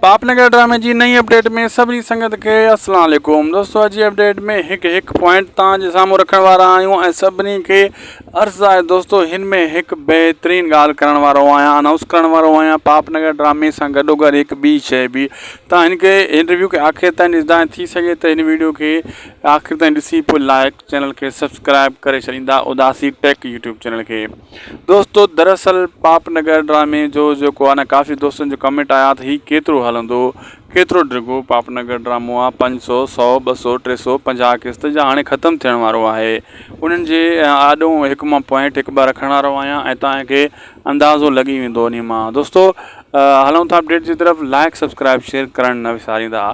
پاپ نگر ڊرامي جي نئين اپڊيٽ ۾ سڀني سنگت کي السلام عليڪم دوستو اڄ جي اپڊيٽ ۾ هڪ هڪ پوائنٽ توهان جي سامهون رکڻ وارا آهيون ۽ سڀني کي عرض آهي دوستو هن ۾ هڪ بهترين ڳالهه ڪرڻ وارو آهيان انائونس ڪرڻ وارو آهيان پاپ نگر ڊرامي سان گڏو گڏ هڪ ٻي شيء به توهان هن کي هن ريويو کي آخر تائين ڏسندا ۽ ٿي سگهي ته هن ويڊيو کي آخر تائين ڏسي پوء لائڪ چينل کي سبسڪرائب ڪري ڇڏيندا اداسي ٽيڪ يوٽيوب چينل کي. دوستو دراصل پاپ نگر ڊرامي جو جيڪو آ نه ڪافي دوستن جو ڪمينٽ آيا ته هي ڪيترو هلندو ڪيترو ڊگهو پاپ نگر ڊرامو آ پنج سو سو ٻه سو ٽي سو پنجاهه قسط جا هاڻي ختم ٿيڻ وارو آهي انهن جي آڏو هڪ مان پوائنٽ هڪ ٻه رکڻ وارو آهيان ۽ توهان کي اندازو لڳي ويندو انهي مان دوستو هلون ٿا اپڊيٽ جي طرف لائڪ سبسڪرائب شيئر ڪرڻ نه وساريندا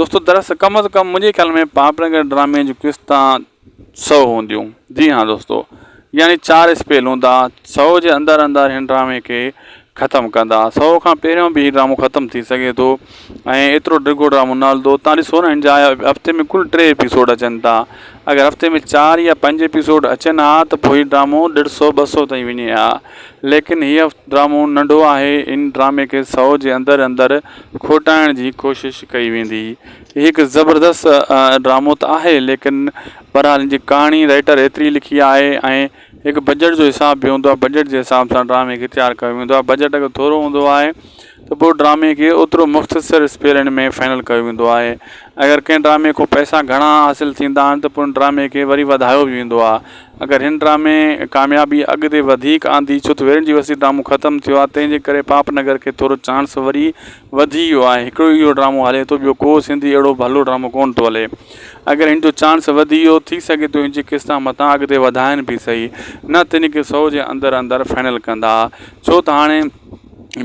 دوستو دراصل ڪم از ڪم منهنجي خيال ۾ پاپ نگر ڊرامي جون قسطان سو هونديون جي ها دوستو يعني چار اسپيل هوندا سو جي اندر اندر هن ڊرامي کي ختم ڪندا سو کان پهريون به هي ڊرامو ختم ٿي سگهي ٿو ۽ ايترو ڊگهو ڊرامو نه هلندو تان ڏسو نه هن جا هفتي ۾ ڪل ٽي ايپيسوڊ اچن ٿا اگر هفتي ۾ چار يا پنج ايپيسوڊ اچن ها ته پوء هي ڊرامو ڏيڍ سو ٻه سو تائين وڃي ها ليڪن هي ڊرامو ننڍو آهي ان ڊرامي کي سو جي اندر اندر کوٽائڻ جي ڪوشش ڪئي ويندي هي هڪ زبردست ڊرامو ته آهي ليڪن بهرحال ان جي ڪهاڻي رائيٽر ايتري لکي آهي ۽ هڪ بجيٽ جو حساب به هوندو آهي بجيٽ جي حساب سان ڊرامي کي تيار ڪيو ويندو آهي بجيٽ اگر ٿورو هوندو آهي ته پوء ڊرامي کي اوترو مختصر اسپيل ۾ فائنل ڪيو ويندو آهي اگر ڪنهن ڊرامي کان پئسا گهڻا حاصل ٿيندا آهن ته پوء ان ڊرامي کي وري وڌايو به ويندو آهي اگر هن ڊرامي ڪاميابي اڳتي وڌيڪ آندي ڇو ته ويرن جي وسي ڊرامو ختم ٿيو آهي تنهن جي ڪري پاپ نگر کي ٿورو چانس وري وڌي ويو آهي هڪڙو ئي اهو ڊرامو هلي ٿو ٻيو ڪو سنڌي اهڙو ڀلو ڊرامو ڪونه ٿو هلي اگر هن جو چانس وڌي ويو ٿي سگهي ٿو هن جي قسطا متان اڳتي وڌائن به سهي نه ته هن کي سو جي اندر اندر فائنل ڪندا ڇو ته هاڻي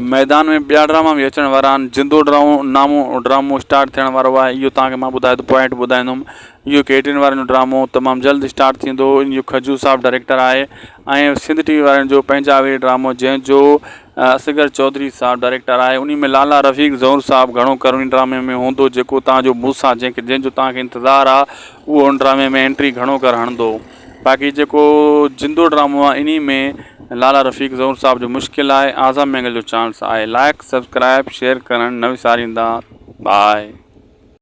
ميدان ۾ ٻيا ڊراما به اچڻ وارا آهن جندو ڊرامو نامو ڊرامو اسٽارٽ ٿيڻ وارو آهي اهو توهان کي مان ٻڌايو ٿو پوائنٽ ٻڌائيندم اهو ڪي ٽين وارن جو ڊرامو تمام جلد اسٽارٽ ٿيندو ان جو کجو صاحب ڊائريڪٽر آهي ۽ سنڌ ٽي وي وارن جو پنهنجا وير ڊرامو جنهن جو اصغر چوڌري صاحب ڊائريڪٽر آهي انهي ۾ لالا رفيق زئور صاحب گهڻو ڪر انهي ڊرامي ۾ هوندو جيڪو تان جو موسيٰ جنهن کي جنهن جو تان کي انتظار آ اهو ان ڊرامي ۾ انٽري گهڻو ڪر هڻندو باقي جيڪو جندو ڊرامو آ انهي ۾ لالا رفيق زئور صاحب جو مشڪل آهي اعظم مينگل جو چانس آهي لائڪ سبسڪرائب شيئر ڪرڻ نه وساريندا باء.